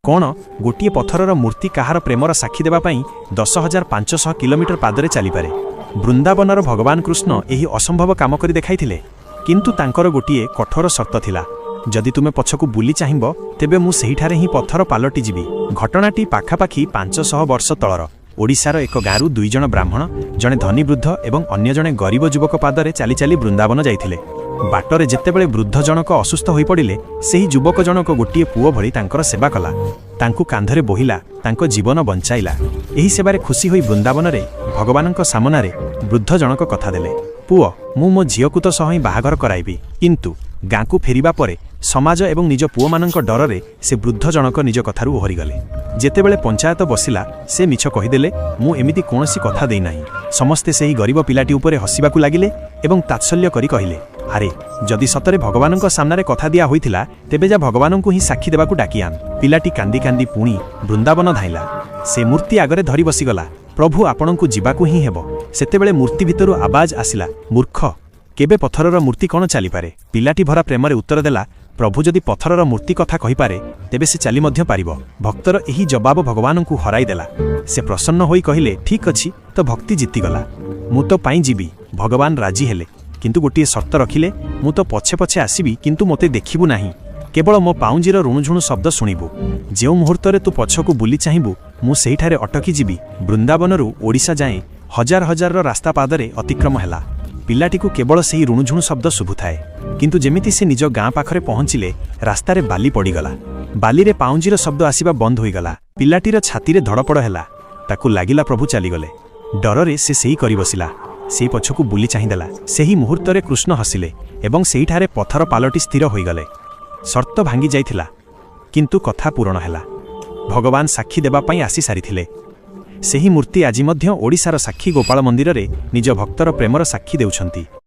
କ'ଣ ଗୋଟିଏ ପଥରର ମୂର୍ତ୍ତି କାହାର ପ୍ରେମର ସାକ୍ଷୀ ଦେବା ପାଇଁ 10,500 କିଲୋମିଟର ପାଦରେ ଚାଲିପାରେ? ବୃନ୍ଦାବନର ଭଗବାନ କୃଷ୍ଣ ଏହି ଅସମ୍ଭବ କାମ କରି ଦେଖାଇଥିଲେ। କିନ୍ତୁ ତାଙ୍କର ଗୋଟିଏ କଠୋର ସର୍ତ୍ତ ଥିଲା, ଯଦି ତୁମେ ପଛକୁ ବୁଲି ଚାହିଁବ, ତେବେ ମୁଁ ସେହିଠାରେ ହିଁ ପଥର ପାଲଟିଯିବି। ଘଟଣାଟି ପାଖାପାଖି 500 ବର୍ଷ ତଳର। ଓଡ଼ିଶାର ଏକ ଗାଁରୁ ଦୁଇଜଣ ବ୍ରାହ୍ମଣ, ଜଣେ ଧନୀ ବୃଦ୍ଧ ଏବଂ ଅନ୍ୟ ଜଣେ ଗରିବ ଯୁବକ, ପାଦରେ ଚାଲି ଚାଲି ବୃନ୍ଦାବନ ଯାଇଥିଲେ। ବାଟରେ ଯେତେବେଳେ ବୃଦ୍ଧ ଜଣକ ଅସୁସ୍ଥ ହୋଇପଡ଼ିଲେ, ସେହି ଯୁବକ ଜଣକ ଗୋଟିଏ ପୁଅ ଭଳି ତାଙ୍କର ସେବା କଲା। ତାଙ୍କୁ କାନ୍ଧରେ ବୋହିଲା, ତାଙ୍କ ଜୀବନ ବଞ୍ଚାଇଲା। ଏହି ସେବାରେ ଖୁସି ହୋଇ ବୃନ୍ଦାବନରେ ଭଗବାନଙ୍କ ସାମନାରେ ବୃଦ୍ଧ ଜଣକ କଥା ଦେଲେ, "ପୁଅ, ମୁଁ ମୋ ଝିଅକୁ ତୋ ସହ ହିଁ ବାହାଘର କରାଇବି।" କିନ୍ତୁ ଗାଁକୁ ଫେରିବା ପରେ ସମାଜ ଏବଂ ନିଜ ପୁଅମାନଙ୍କ ଡରରେ ସେ ବୃଦ୍ଧ ଜଣକ ନିଜ କଥାରୁ ଓହରିଗଲେ। ଯେତେବେଳେ ପଞ୍ଚାୟତ ବସିଲା, ସେ ମିଛ କହିଦେଲେ, "ମୁଁ ଏମିତି କୌଣସି କଥା ଦେଇନାହିଁ।" ସମସ୍ତେ ସେହି ଗରିବ ପିଲାଟି ଉପରେ ହସିବାକୁ ଲାଗିଲେ ଏବଂ ତାତ୍ସଲ୍ୟ କରି କହିଲେ, "ଆରେ, ଯଦି ସତରେ ଭଗବାନଙ୍କ ସାମ୍ନାରେ କଥା ଦିଆ ହୋଇଥିଲା, ତେବେ ଯା, ଭଗବାନଙ୍କୁ ହିଁ ସାକ୍ଷୀ ଦେବାକୁ ଡାକି ଆଣ।" ପିଲାଟି କାନ୍ଦି କାନ୍ଦି ପୁଣି ବୃନ୍ଦାବନ ଧାଇଁଲା। ସେ ମୂର୍ତ୍ତି ଆଗରେ ଧରି ବସିଗଲା, "ପ୍ରଭୁ, ଆପଣଙ୍କୁ ଯିବାକୁ ହିଁ ହେବ।" ସେତେବେଳେ ମୂର୍ତ୍ତି ଭିତରୁ ଆବାଜ ଆସିଲା, "ମୂର୍ଖ, କେବେ ପଥରର ମୂର୍ତ୍ତି କ'ଣ ଚାଲିପାରେ?" ପିଲାଟି ଭରା ପ୍ରେମରେ ଉତ୍ତର ଦେଲା, "ପ୍ରଭୁ, ଯଦି ପଥରର ମୂର୍ତ୍ତି କଥା କହିପାରେ, ତେବେ ସେ ଚାଲି ମଧ୍ୟ ପାରିବ।" ଭକ୍ତର ଏହି ଜବାବ ଭଗବାନଙ୍କୁ ହରାଇଦେଲା। ସେ ପ୍ରସନ୍ନ ହୋଇ କହିଲେ, "ଠିକ୍ ଅଛି, ତୋ ଭକ୍ତି ଜିତିଗଲା। ମୁଁ ତୋ ପାଇଁ ଯିବି।" ଭଗବାନ ରାଜି ହେଲେ, କିନ୍ତୁ ଗୋଟିଏ ସର୍ତ୍ତ ରଖିଲେ, "ମୁଁ ତୋ ପଛେ ପଛେ ଆସିବି, କିନ୍ତୁ ମୋତେ ଦେଖିବୁ ନାହିଁ। କେବଳ ମୋ ପାଉଁଜିର ରୁଣୁଝୁଣୁ ଶବ୍ଦ ଶୁଣିବୁ। ଯେଉଁ ମୁହୂର୍ତ୍ତରେ ତୁ ପଛକୁ ବୁଲି ଚାହିଁବୁ, ମୁଁ ସେହିଠାରେ ଅଟକି ଯିବି।" ବୃନ୍ଦାବନରୁ ଓଡ଼ିଶା ଯାଏଁ ହଜାର ହଜାରର ରାସ୍ତା ପାଦରେ ଅତିକ୍ରମ ହେଲା। ପିଲାଟିକୁ କେବଳ ସେହି ରୁଣୁଝୁଣୁ ଶବ୍ଦ ଶୁଭୁଥାଏ। କିନ୍ତୁ ଯେମିତି ସେ ନିଜ ଗାଁ ପାଖରେ ପହଞ୍ଚିଲେ, ରାସ୍ତାରେ ବାଲି ପଡ଼ିଗଲା। ବାଲିରେ ପାଉଁଜିର ଶବ୍ଦ ଆସିବା ବନ୍ଦ ହୋଇଗଲା। ପିଲାଟିର ଛାତିରେ ଧଡ଼ପଡ଼ ହେଲା। ତାକୁ ଲାଗିଲା ପ୍ରଭୁ ଚାଲିଗଲେ। ଡରରେ ସେ ସେଇ କରି ବସିଲା। ସେଇ ପଛକୁ ବୁଲି ଚାହିଁଦେଲା। ସେହି ମୁହୂର୍ତ୍ତରେ କୃଷ୍ଣ ହସିଲେ ଏବଂ ସେହିଠାରେ ପଥର ପାଲଟି ସ୍ଥିର ହୋଇଗଲେ। ସର୍ତ୍ତ ଭାଙ୍ଗି ଯାଇଥିଲା, କିନ୍ତୁ କଥା ପୂରଣ ହେଲା। ଭଗବାନ ସାକ୍ଷୀ ଦେବା ପାଇଁ ଆସି ସାରିଥିଲେ। ସେହି ମୂର୍ତ୍ତି ଆଜି ମଧ୍ୟ ଓଡ଼ିଶାର ସାକ୍ଷୀ ଗୋପାଳ ମନ୍ଦିରରେ ନିଜ ଭକ୍ତର ପ୍ରେମର ସାକ୍ଷୀ ଦେଉଛନ୍ତି।